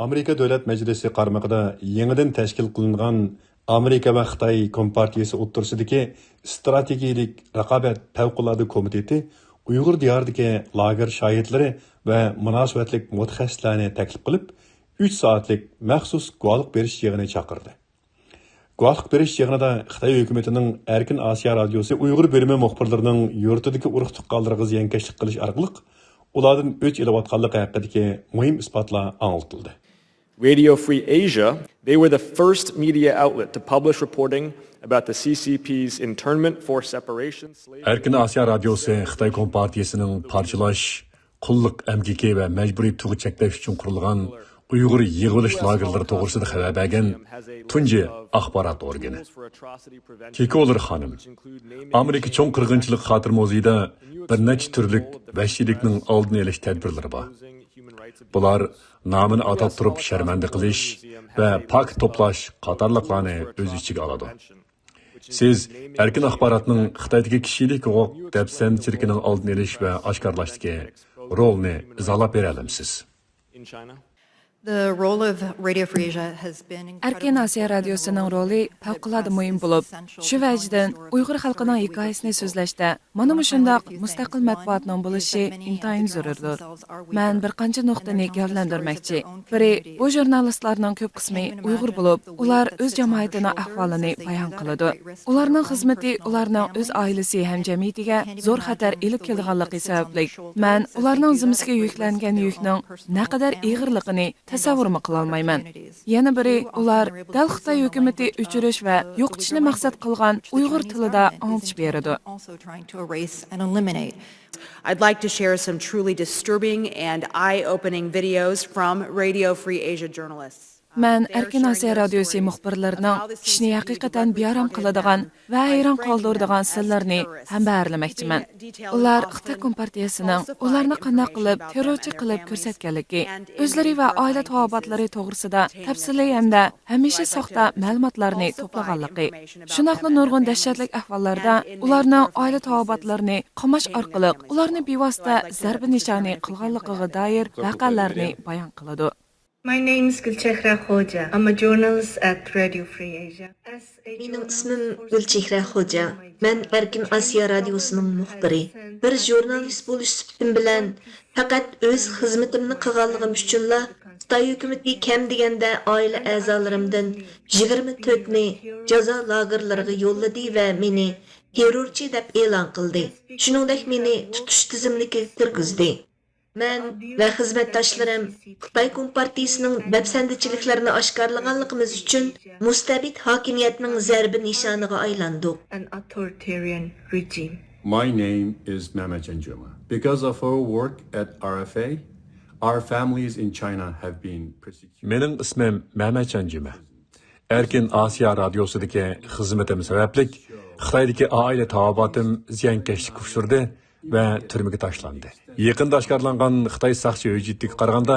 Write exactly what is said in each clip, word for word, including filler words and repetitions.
ئامېرىكا دۆلەت مەجلىسى قارمىقىدا يېڭىدىن تەشكىل قىلىنغان ئامېرىكا ۋە خىتاي كومپارتىيىسى ئوتتۇرىسىدىكى ئىستراتېگىيىلىك رىقابەت پەۋقۇلئاددە كومىتېتى ئۇيغۇر دىيارىدىكى لاگېر شاھىتلىرى ۋە مۇناسىۋەتلىك مۇتەخەسسىسلەرنى تەكلىپ قىلىپ، ئۈچ سائەتلىك مەخسۇس گۇۋاھلىق بېرىش يىغىنى چاقىردى. گۇۋاھلىق بېرىش يىغىنىدا خىتاي ھۆكۈمىتىنىڭ ئەركىن ئاسىيا رادىيوسى ئۇيغۇر بۆلۈمى مۇخبىرلىرىنىڭ يۇرتىدىكى ئۇرۇق-تۇغقانلىرىغا زىيانكەشلىك قىلىش ئارقىلىق ئۇلاردىن ئۆچ ئېلىۋاتقانلىقى ھەققىدىكى مۇھىم ئىسپاتلار ئاڭلىتىلدى. Radio Free Asia, they were the first media outlet to publish reporting about the C C P's internment, forced separation, slavery. ئەركىن ئاسىيا رادىيوسى خىتاي كومپارتىيىسىنىڭ پارچىلاش، قۇللۇق ئەمگىكى ۋە مەجبۇرىي تۇغ چەكلەش ئۈچۈن قۇرۇلغان ئۇيغۇر يىغىۋېلىش لاگېرلىرى توغرىسىدا خەۋەر بەرگەن تۇنجى ئاخبارات ئورگىنى. كىكولېر خانىم، ئامېرىكا چوڭ قىرغىنچىلىق خاتىرە مۇزېيىدا بىر نەچچە تۈرلۈك ۋەھشىيلىكنىڭ ئالدىنى ئېلىش تەدبىرلىرى بار. بۇلار نامىنى ئاتاپ تۇرۇپ شەرمەندە قىلىش ۋە پاكىت توپلاش قاتارلىقلارنى ئۆز ئىچىگە ئالىدۇ. سىز ئەركىن ئاخباراتنىڭ خىتايدىكى كىشىلىك ھوقۇق دەپسەندىچىلىكىنىڭ ئالدىنى ئېلىش ۋە ئاشكارىلاشتىكى رولىنى ئىزاھلاپ بېرەلەمسىز؟ The role of Radio Free Asia has been ئەركىن ئاسىيا رادىيوسىنىڭ رولى پەۋقۇلئاددە مۇھىم بولۇپ، شۇ ۋەجىدىن ئۇيغۇر خەلقىنىڭ ھېكايىسىنى سۆزلەشتە مانا مۇشۇنداق مۇستەقىل مەتبۇئاتنىڭ بولۇشى ئىنتايىن زۆرۈردۇر. مەن بىر قانچە نۇقتىنى گەۋدىلەندۈرمەكچى. بىرى، بۇ ژۇرنالىستلارنىڭ كۆپ قىسمى ئۇيغۇر بولۇپ، ئۇلار ئۆز جامائىتىنىڭ ئەھۋالىنى بايان قىلىدۇ. ئۇلارنىڭ خىزمىتى ئۇلارنىڭ ئۆز ئائىلىسى ھەم جەمئىيىتىگە زور خەتەر ئېلىپ كېلىدىغانلىقى سەۋەبلىك، مەن ئۇلارنىڭ زىممىسىگە يۈكلەنگەن يۈكنىڭ نەقەدەر ئېغىرلىقىنى تەسەۋۋۇرمۇ قىلالمايمەن. يەنە بىرى، ئۇلار دەل خىتاي ھۆكۈمىتى ئۆچۈرۈش ۋە يوقىتىشنى مەقسەت قىلغان ئۇيغۇر تىلىدا ئاڭلىتىش بېرىدۇ. I'd like to share some truly disturbing and eye-opening videos from Radio Free Asia journalists. مەن ئەركىن ئاسىيا رادىيوسى مۇخبىرلىرىنىڭ كىشىنى ھەقىقەتەن بىئارام قىلىدىغان ۋە ھەيران قالدۇرىدىغان سىرلىرىنى ھەمبەھىرلىمەكچىمەن. ئۇلار خىتاي كومپارتىيىسىنىڭ ئۇلارنى قانداق قىلىپ تېررورچى قىلىپ كۆرسەتكەنلىكى، ئۆزلىرى ۋە ئائىلە تاۋابىئاتلىرى توغرىسىدا تەپسىلىي ھەمدە ھەمىشە ساختا مەلۇماتلارنى توپلىغانلىقى، شۇنداقلا نۇرغۇن دەھشەتلىك ئەھۋاللاردا ئۇلارنىڭ ئائىلە تاۋابىئاتلىرىنى قاماش ئارقىلىق ئۇلارنى بىۋاسىتە زەربە نىشانى قىلغانلىقىغا دائىر ۋەقەلەرنى بايان قىلىدۇ. My name is Gulchehra Khoja. I'm a journalist at Radio Free Asia. مېنىڭ ئىسمىم گۈلچېھرە خوجا. مەن ئەركىن ئاسىيا رادىيوسىنىڭ مۇخبىرى. بىر ژۇرنالىست بولۇش سۈپىتىم بىلەن پەقەت ئۆز خىزمىتىمنى قىلغانلىقىم ئۈچۈنلا خىتاي ھۆكۈمىتى كەم دېگەندە ئائىلە ئەزالىرىمدىن يىگىرمە تۆتنى جازا لاگېرلىرىغا يوللىدى ۋە مېنى تېررورچى دەپ ئېلان قىلدى. شۇنىڭدەك مېنى تۇتۇش تىزىملىكىگە كىرگۈزدى. مەن ۋە خىزمەتداشلىرىم خىتاي كومپارتىيىسىنىڭ دەپسەندىچىلىكلىرىنى ئاشكارىلىغانلىقىمىز ئۈچۈن مۇستەبىت ھاكىمىيەتنىڭ زەربە نىشانىغا ئايلاندۇق. An authoritarian regime. My name is Mehmet Chanjuma. Because of our work at R F A, our families in China have been persecuted. مېنىڭ ئىسمىم مەمەتجان جۈمە. ئەركىن ئاسىيا رادىيوسىدىكى خىزمىتىم سەۋەبلىك خىتايدىكى ئائىلە تاۋابىئاتىم زىيانكەشلىككە ئۇچرىدى ۋە تۈرمىگە تاشلاندى. يېقىندا ئاشكارىلانغان خىتاي ساقچى ھۆججىتىگە قارىغاندا،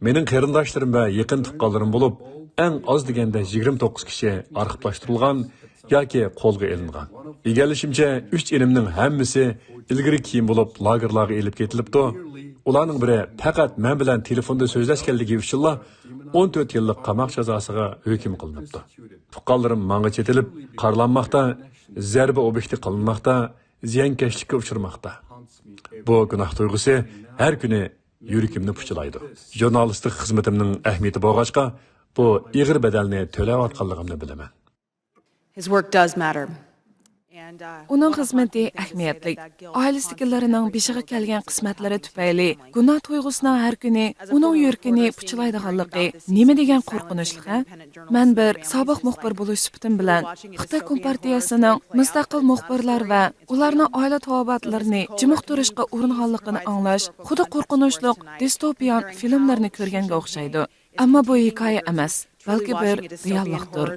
مېنىڭ قېرىنداشلىرىم ۋە يېقىن تۇغقانلىرىم بولۇپ، ئەڭ ئاز دېگەندە يىگىرمە توققۇز كىشى ئارخىپلاشتۇرۇلغان ياكى قولغا ئېلىنغان. ئىگىلىشىمچە، ئۈچ ئىنىمنىڭ ھەممىسى ئىلگىرى كېيىن بولۇپ لاگېرلارغا ئېلىپ كېتىلىپتۇ. ئۇلارنىڭ بىرى پەقەت مەن بىلەن تېلېفوندا سۆزلەشكەنلىكى ئۈچۈنلا ئون تۆت يىللىق قاماق جازاسىغا ھۆكۈم قىلىنىپتۇ. تۇغقانلىرىم ماڭا چېتىلىپ قارىلانماقتا، زەربە ئوبيېكتى قىلىنماقتا، زىيانكەشلىككە ئۇچرىماقتا. بۇ گۇناھ تۇيغۇسى ھەر كۈنى يۈرىكىمنى پۇچىلايدۇ. ژۇرنالىستىك خىزمىتىمنىڭ ئەھمىيىتى بولغاچقا، بۇ ئېغىر بەدەلنى تۆلەۋاتقانلىقىمنى بىلىمەن. His work does matter. ئۇنىڭ خىزمىتى ئەھمىيەتلىك. ئائىلىسىدىكىلىرىنىڭ بېشىغا كەلگەن قىسمەتلىرى تۈپەيلى گۇناھ تۇيغۇسىنىڭ ھەر كۈنى ئۇنىڭ يۈرىكىنى پۇچىلايدىغانلىقى نېمە دېگەن قورقۇنچلۇق، ھە؟ مەن بىر سابىق مۇخبىر بولۇش سۈپىتىم بىلەن خىتاي كومپارتىيەسىنىڭ مۇستەقىل مۇخبىرلار ۋە ئۇلارنىڭ ئائىلە تاۋابىئاتلىرىنى جىمىق تۇرۇشقا ئۇرۇنغانلىقىنى ئاڭلاش خۇددى قورقۇنچلۇق دىستوپىيان فىلىملىرىنى كۆرگەنگە ئوخشايدۇ. ئەمما بۇ ھېكايە ئەمەس، بەلكى بىر رېئاللىقتۇر.